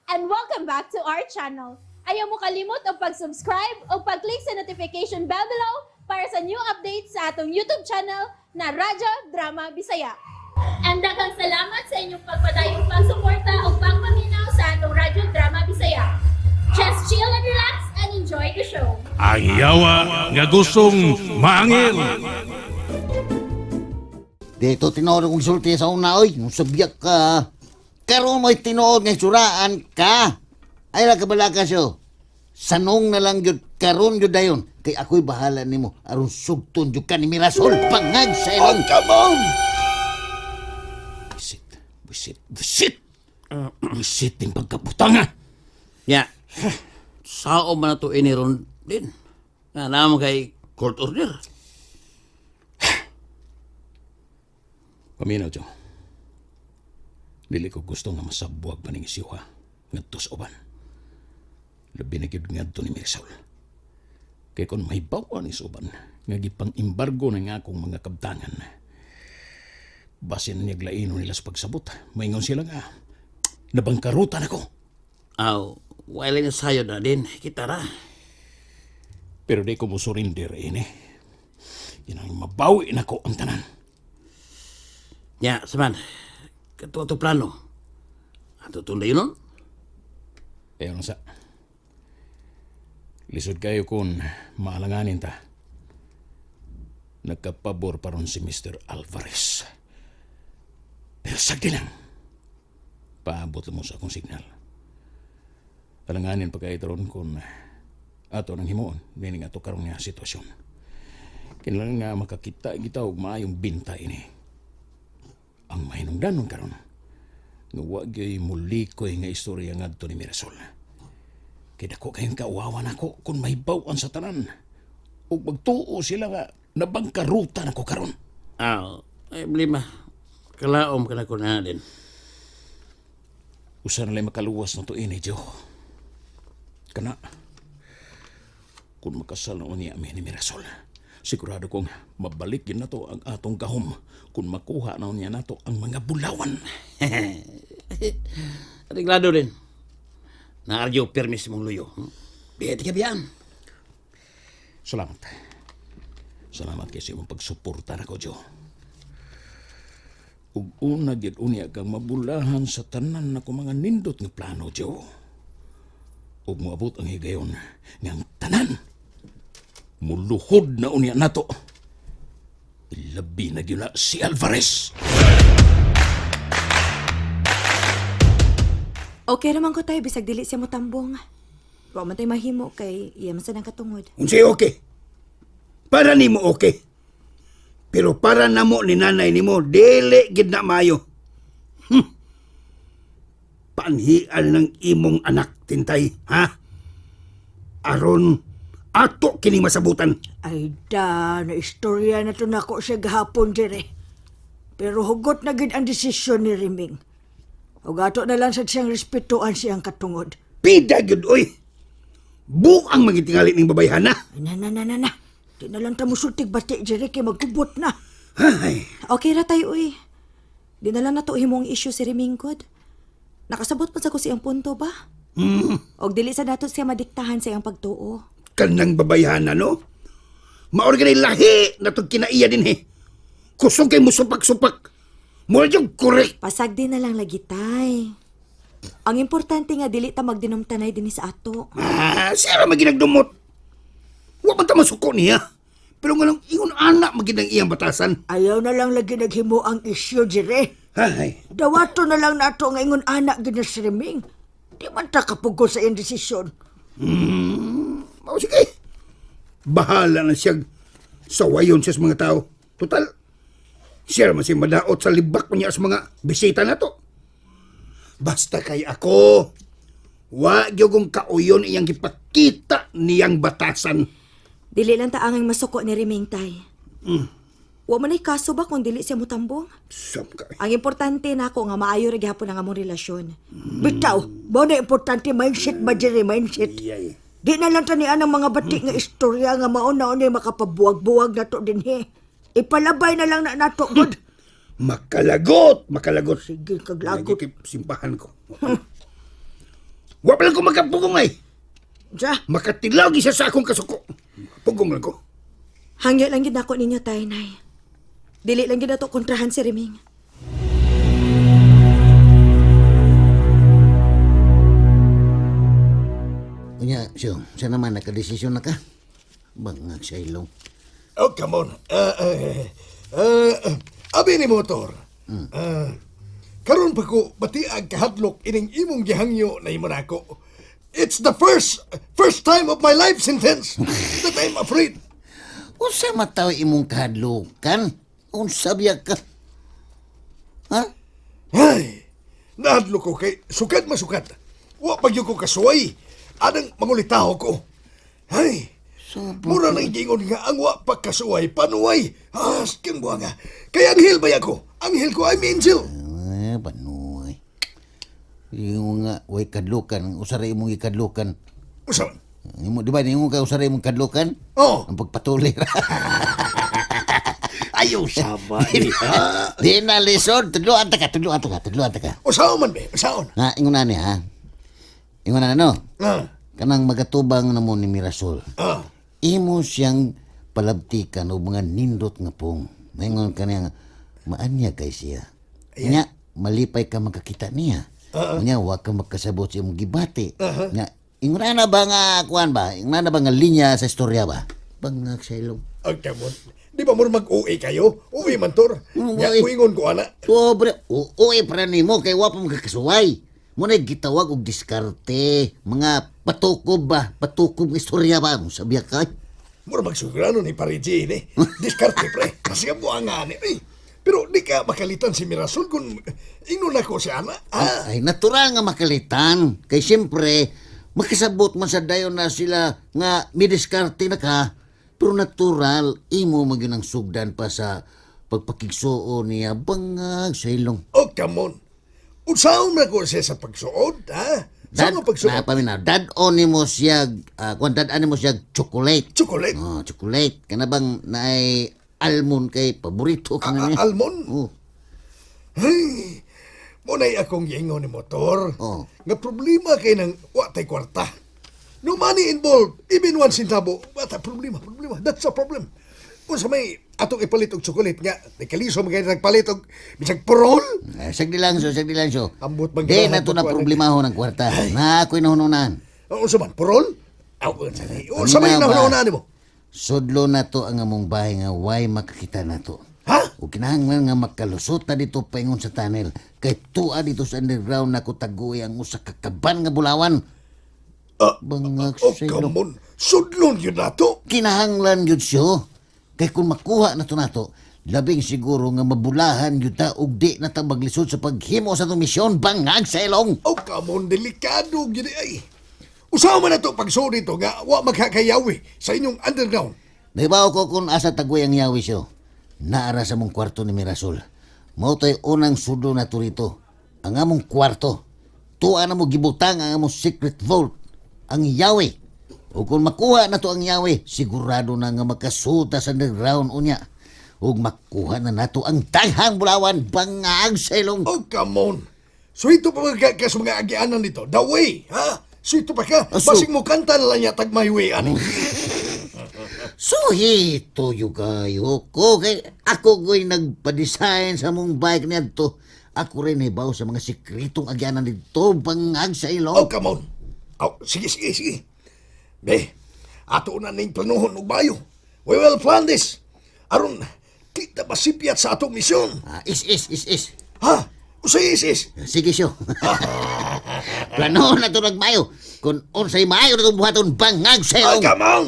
And welcome back to our channel. Ayaw mo kalimot og pag-subscribe o pag-click sa notification bell below para sa new updates sa atong YouTube channel na Radyo Drama Bisaya. And daghang salamat sa inyong pagpadayong pagsuporta o pagpaminaw sa atong Radyo Drama Bisaya. Just chill and relax and enjoy the show. Ang yawa nga gustong maangil. Dito tinuod kong sulti sa una, oy. Nung sabyak ka. Karon mo'y tinuod nga suraan ka. Ay ra kabala ka siyo. Sanong na lang yun, karon yun dayon. Kay ako'y bahala nimo aron sugton yun ka ni Mirasol. Pangag sa ilong. Come on! Busit, busit, busit. Busit din pagkabutanga. Ya. Sao man na to iniron din. Nga naman kay court order. Paminaw, Joe. Dili ko gusto nga masabwag pa ning isyu, ha. Ngadto sa uban. Labi na gyud ngadto ni Mirasol. Kay kung may bawa ni sa uban, nga gipang-embargo na nga akong mga kabtangan. Basin niya glaino nila sa pagsabot. Maingon sila nga, nabangkarutan ako. Aw, wala na sayo na din. Kita ra. Pero di ko mo surrender ini. Yan ang mabawi na ko ang tanan. Ya, saman. Kato ato plano. Ato tunday nun? Ayaw na sa. Lisod kayo kung maalanganin ta. Nagkapabor pa ron si Mr. Alvarez. Pero sagdi lang. Paabot mo sa akong signal. Alanganin pa kayo ron kung ato nang himuon. Meaning ato karong nga sitwasyon. Kinahanglan nga makakita kita og maayong binta ini. Ang mahinungdanon karon nga wa gyud mulikoy nga istorya ngadto ni Mirasol. Kay dako kayong kauwawan ako kung mahibaw-an sa tanan. Ug magtuo sila nga nabangkarutan ako karon. Aw, ay blima. Kalaom ka na ko na din. Usa na lang makaluwas na to ini, Joe. Kana, kung makasal na unya mi ni Mirasol, sigurado kong mabalik yun na to ang atong gahom kung makuha na unya nato ang mga bulawan. Reglado din. Naaryo permis mong luyo. Di ka biyan. Salamat. Salamat kay sa imong pagsuporta nako, Joe. Ug una gyud unya kang mabulahan sa tanan nako mga nindot nga plano, Joe. Ug moabot ang higayon nga ang tanan muluhod na unya nato. Ilabi na gyud na si Alvarez. Okay raman ko tayo, bisag dili siya motambong. Wa man tay mahimo kay iya man sad ang katungod. Unsay okay? Para nimo okay. Pero para namo ni nanay nimo, dili gid na maayo. Panhian ng imong anak, Tintay, ha? Aron ato kining masabutan. Ay da, na istorya na to nako siya gahapon dire. Pero hugot na gid ang desisyon ni Riming. Ug ato na lang sad siyang respetuan siyang katungod. Pida gyud oy. Buang magitingali ning babayhana. Ay, na na na na na. Di na lang ta musultig bati dire kay magkubot na. Ay, Okay ra tayo uy. Di na lang nato himong issue si Remingkod. Nakasabot pa sa ko siyang punto ba? Og dili sa dato siya madiktahan sa iyang pagtuo. Kanang babayhana no. Maorganay lahi na tong kinaiya din he. Kusog kay musupak-supak. Mura yung korek. Pasagdi na lang lagi tay. Ang importante nga dili ta magdinumtanay dinhi sa ato. Ah, siya ra maginagdumot. Wa man ta masuko niya. Pero nga lang, ingon anak magid ang iyang batasan. Ayaw na lang lagi naghimo ang isyu dire. Ay, Dawato na lang nato nga ingon anak gid na si Riming. Di man ta kapugo sa iyang desisyon. Oh, sige. Bahala na siya sawayon siya sa mga tao. Total, siya naman siya madaot sa libak niya sa mga bisita na to. Basta kay ako, wa gyud kong kauyon iyang gipakita niyang batasan. Dili lang ta angay masuko ni Reming tay. Wa man ay kaso ba kung dili siya motambong? Sam ka. Ang importante nako nga maayo ra gihapon ang among relasyon. Bitaw, mao na importante mindset ba dire, mindset. Iyay. Di na lang tanian ang mga batik nga istorya nga mao na unay makapabuwag-buwag nato dinhi. Ipalabay na lang na nato gud. Makalagot, makalagot. Sige, kaglagot. Lagi kay simpahan ko. Wa pa lang ko makapugong ay. Unsa? Makatilaw siya sa akong kasuko. Pugong lang ko. Hangyo lang gid nako ninyo tay, nay. Dili lang gid nato kontrahan si Reming. Unya, siyo, siya naman, nakadesisyon na ka. Bangag sa ilong. Oh, come on. Abi ni motor. Karon pa ko bati ang kahadlok ining imong gihangyo na imo nako. It's the first first time of my life sentence that I'm afraid. Unsa mataw imong kahadlukan? Unsa biya ka? Ha? Ay, nahadlok ko kay sukat masukat. Wa pa gyud ko kasuway. Anang mangulitaho ko. Ay, mura nang gingon nga ang wa pa kasuway, panuway. Ah, kang buwanga. Kay anghel ba ko? Anghel ko, I'm angel. Ah, panuay. Yung nga, way kadlukan. Usara imong ikadlukan. Usa man? Imo, di ba, yung ka usara imong kadlukan? Oh. Ang pagpatuloy ra. Ayaw sama ni. Di na lisod. Tudloan ta ka, tudloan ta ka, tudloan ta ka. Usaon man be, usaon. Ha, ingon na ni ha. Ingon na no. Ah, Kanang magatubang na mo ni Mirasol. ah. Imo siyang palabtikan o mga nindot nga pong. Maingon ka niya nga, maanya kay siya. Nya, malipay ka magkakita niya. Nya, wa ka magkasabot sa imong gibati. Nya, ingon na ba nga kuan ba? Ingon na ba nga linya sa istorya ba? Bangag sa ilong. Ang kamon. Di ba mo mag-uwi kayo? Uwi man tor. Nya, Uwi. uingon ko ana. Sobre, uuwi pa nimo kay wa pa magkakasuway. Muna gitawag og diskarte, mga patukob ba, patukob nga istorya ba, mo sabiya ka. Mura magsugrano ni Parigi ni. Diskarte pre. Kasi nga buang nga ni. Eh, pero di ka makalitan si Mirasol kung ingnon ako si ana. Ah, Ay, natural nga makalitan. Kay siyempre, makasabot man sa dayon na sila nga midiskarte na ka. Pero natural, imo magyun ang sugdan pa sa pagpakigsuo niya bangag sa ilong. oh, come on. Unsaon na ko siya sa pagsuod, ha? Saan mo pagsuod? Na, paminaw, dad-on nimo siya, kuan dad-on nimo siya chocolate. Chocolate? Oh, chocolate. Kana bang naay almond kay paborito ka na niya. Almond? Oh. Hey, muna'y akong giingon ni motor. Oh. Nga problema kay nang wa tay kwarta. No money involved, even one centavo. Bata, problema, problema. That's a problem. Kung sa may atong ipalit og chocolate nga, nagkaliso mga nagpalit og bisag purol. Eh, sagdi lang so, sagdi lang so. Ambot bang Di ganahan na to na pagkuhan? problema ng kwarta. Na ako'y nahununan. Unsa man, purol? Aw, unsa ni? Unsa may Paminaw ba? nahunahuna nimo? Sudlo na to ang among bahay nga way makakita na to. Ha? O kinahanglan nga makalusot na dito paingon sa tunnel. Kay tuwa dito sa underground na ko taguy ang usa ka kaban nga bulawan. Ah, Bangag oh, sa ilong. come on. Sudlon yun na to. Kinahanglan yun siyo. Kay kung makuha na to nato, labing siguro nga mabulahan yun ta og di na ta maglisod sa paghimo sa itong misyon bangag sa ilong. Oh, come on, delikado gini ay. Usaha man na to pagsuod dito nga wa magkakayawi sa inyong underground. Naibaw ko kung asa tagoy ang yawi siyo. Naara sa mong kwarto ni Mirasol. Mao to'y unang sudo na to rito. Ang among kwarto. Tuwa na mo gibutang ang among secret vault. Ang yawi. O kung makuha na to ang yawi, sigurado na nga makasuta sa underground unya. Ug makuha na nato ang daghang bulawan bangag sa ilong. Oh, come on. Suwito pa mga ka sa mga agianan dito. The way, ha? Suwito pa ka. Ah, so- Basig mo kanta na lang niya tag my way, ani. Suhito yu kayo ko. Kay ako ko'y nagpa-design sa mong bike niadto. Ako rin hibaw sa mga sikretong agyanan dito, bangag sa ilong. Oh, come on. Oh, sige, sige, sige. Be, ato na ning planuhon og bayo. We will plan this. Aron, kita masipyat sa atong misyon. Ah, is, is, is, is. Ha? Usay is, is. Sige siyo. Plano na ito nagmayo. Kung unsay maayo na itong buhaton, bangag sa Ah, ilong. come on.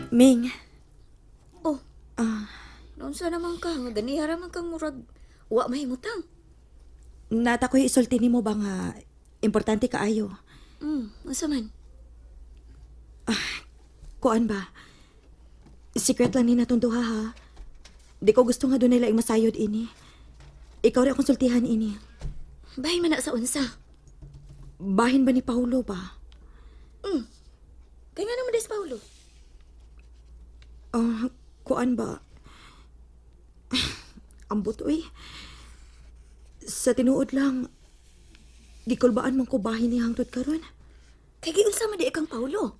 Ming, Oh. Ah. Naunsa naman ka nga ganiha ra man kang murag wa mahimutang. nata ko'y isulti nimo ba nga importante kaayo. Unsa man? Kuan ba? Secret lang ni natong duha ha. Di ko gusto nga dunay laing masayod ini. Ikaw rin akong sultihan ini. Bahin man na sa unsa. Bahin ba ni Paulo ba? Kay nga naman des Paulo. Ah, kuan ba? Ambot uy. Sa tinuod lang, gikulbaan man ko bahin ni hangtod karon. Kay giunsa man di kang Paulo?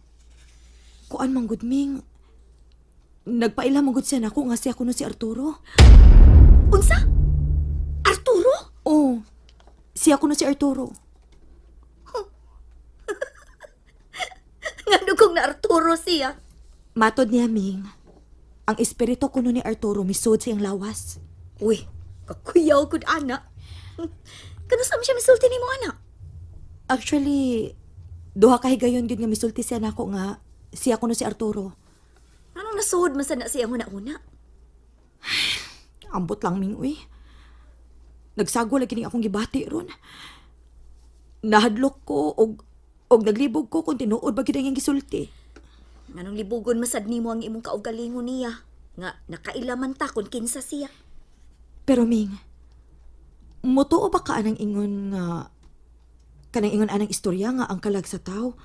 Kuan man gud, Ming. Nagpaila man gud siya nako nga siya kuno si Arturo. Unsa? Arturo? Oh, siya kuno si Arturo. Ngano kung na Arturo siya? Matod niya, Ming. Ang espiritu kuno ni Arturo misud siyang lawas. Uy, kakuyaw gud ana. Kano sa man siya misulti nimo ana? Actually, duha ka higayon gyud nga misulti siya nako nga siya kuno si Arturo. Anong nasuod man sa na siya una-una? Ambot lang, Ming, uy. Nagsago lagi ning akong gibati ron. Nahadlok ko og naglibog ko kung tinuod ba gyud ang iyang gisulti. Nganong libugon masad nimo ang imong kaugalingon niya? Nga nakailaman ta kung kinsa siya. Pero Ming, mutuo ba ka anang ingon nga kanang ingon anang istorya nga ang kalag sa tao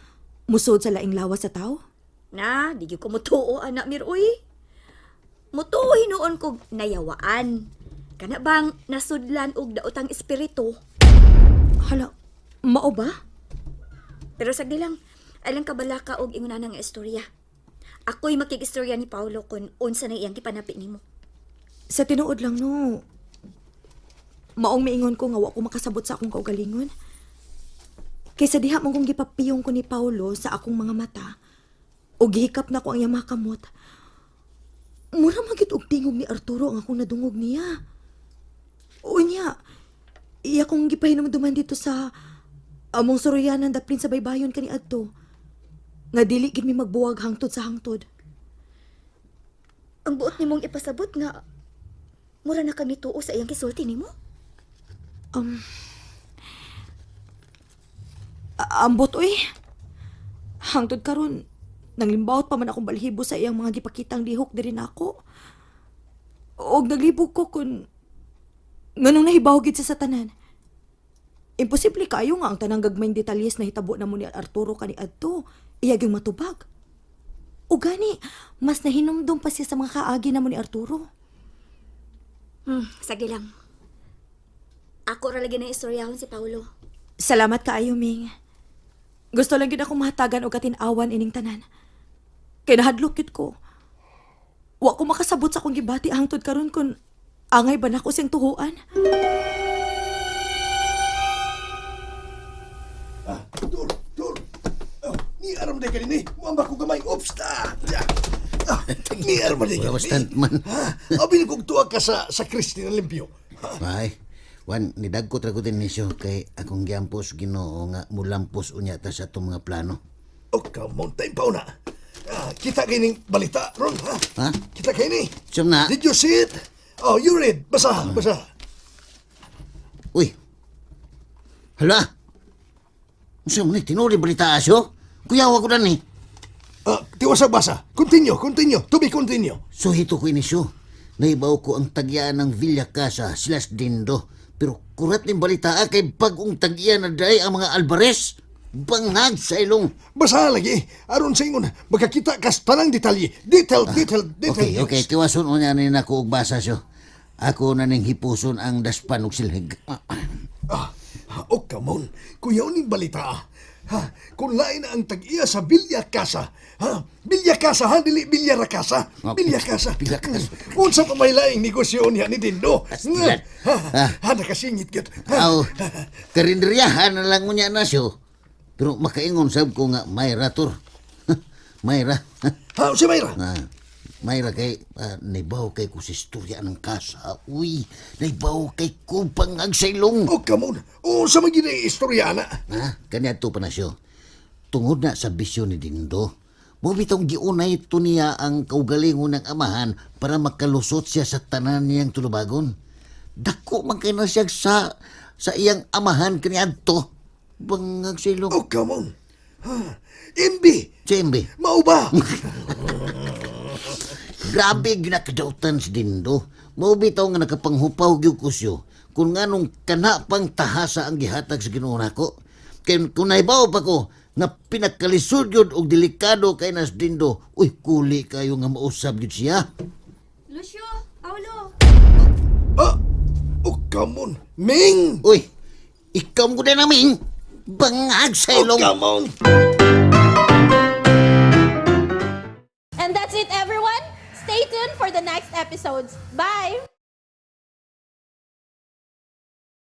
musod sa laing lawas sa tao? Na, di gyud ko mutuo ana miroy. Mutuo hinuon kog nayawaan. Kana bang nasudlan og daotang espiritu? Hala, mao ba? Pero sagdi lang, alang kabalaka og ingon ana nga istorya. Ako'y makig-istorya ni Paulo kung unsa na iyang gipanapi nimo. Sa tinuod lang no. Maong miingon ko nga wa ko makasabot sa akong kaugalingon. Kaysa diha man kong gipapiyong ko ni Paulo sa akong mga mata, o gihikap na ko ang iyang mga kamot. Mura magit og tingog ni Arturo ang akong nadungog niya. O niya, iya kong gipahinumduman dito sa among suruyanan daplin sa baybayon kani adto. Nga dili gid mi magbuwag hangtod sa hangtod. Ang buot nimong ipasabot nga mura na kami tuo sa iyang gisulti nimo. Ambot oy. Hangtod karon nanglimbawot pa man akong balhibo sa iyang mga gipakitang lihok diri nako. Og naglibog ko kun nganong nahibaw gid siya sa tanan. Imposible kaayo nga ang tanang gagmayng detalyes na hitabo namo ni Arturo kani adto iya gyud matubag. O gani, mas nahinumdum pa siya sa mga kaagi namo ni Arturo. Sagdi lang. Ako ra lagi na istoryahon si Paulo. Salamat kaayo, Ming. Gusto lang gyud akong mahatagan og katin-awan ining tanan. Kay nahadlok gyud ko. Wa ko makasabot sa akong gibati hangtod karon kun angay ba nako siyang tuhuan. Dur, dur. Oh, ni aram day kanini. Muamba ko gamay. Oops, ah. Ah, ni aram day Wala ko kanini. stuntman. Ha? Abi kog tuwa ka sa Christina Limpio. Ay, Juan, nidagko ra ko din nisyo kay akong giampos Ginoo nga mulampos unya ta sa atong mga plano. Oh, come on, time pa una. Ah, kita kay ning balita ron, ha? Ha? Kita kay ni. Siyam na. Did you see it? Oh, you read. Basa, basa. Uy. Hala. Unsa man ni tinuod ni balita asyo? Kuyawa ko dan ni. Ah, tiwasa basa. Continue, continue. To be continue. Suhito ko inisyo. Naibaw ko ang tagyaan ng Villa Casa slash Dindo. Pero kurat ning balita ah, kay bagong tagya na day ang mga Alvarez. Bangag sa ilong. Basa lagi. Aron sa ingon, makakita kas tanang detalye. Detail, detail, detail. Okay, news. okay. Tiwason unya ni nako og basa siyo. Ako na ning hipuson ang daspan og silhig. Ah, oh, come on. Kuyaw ning balita. ah. Ha, kung lain na ang tag-iya sa Villa Casa. Ha? Villa Casa, ha? Dili Villa ra Casa. Oh, Villa Casa. Villa Casa. Unsa pa may laing negosyo niya ni Dindo? Astilan. Ha, Ah. ha, nakasingit gyud. Ha? Aw, karinderyahan na lang unya na siyo. Pero makaingon sab ko nga Mayra tur. Mayra. Ha, si Mayra. Ah, Mayra kay naibaw kay ko sa istorya ng kasa. Uy, naibaw kay ko pangag sa ilong. Oh, come on. Unsa man gyud ang istorya na? Ha? Kanya to pa na siyo. Tungod na sa bisyo ni Dindo. Mubitong giunay to niya ang kaugalingon ng amahan para makalusot siya sa tanan niyang tulubagon. Dako man kay na siya sa iyang amahan kaniadto. Bangag sa ilong. Oh, come on. Ha? Imbi, Siyempre, mao ba? grabe ginakadautan si Dindo. Mao bitaw nga nakapanghupaw gyud ko siyo. Kung nganong kana pang tahasa ang gihatag sa Ginoo nako. Kay kung nahibaw pa ko nga pinakalisod gyud og delikado kay nas Dindo. Uy, kuli kayo nga mausab gyud siya. Lucio, Paulo. Ah, oh, come on. Ming! Uy, ikaw mo na namin. Bangag sa Oh, ilong. come on. And that's it, everyone. Stay tuned for the next episodes. Bye!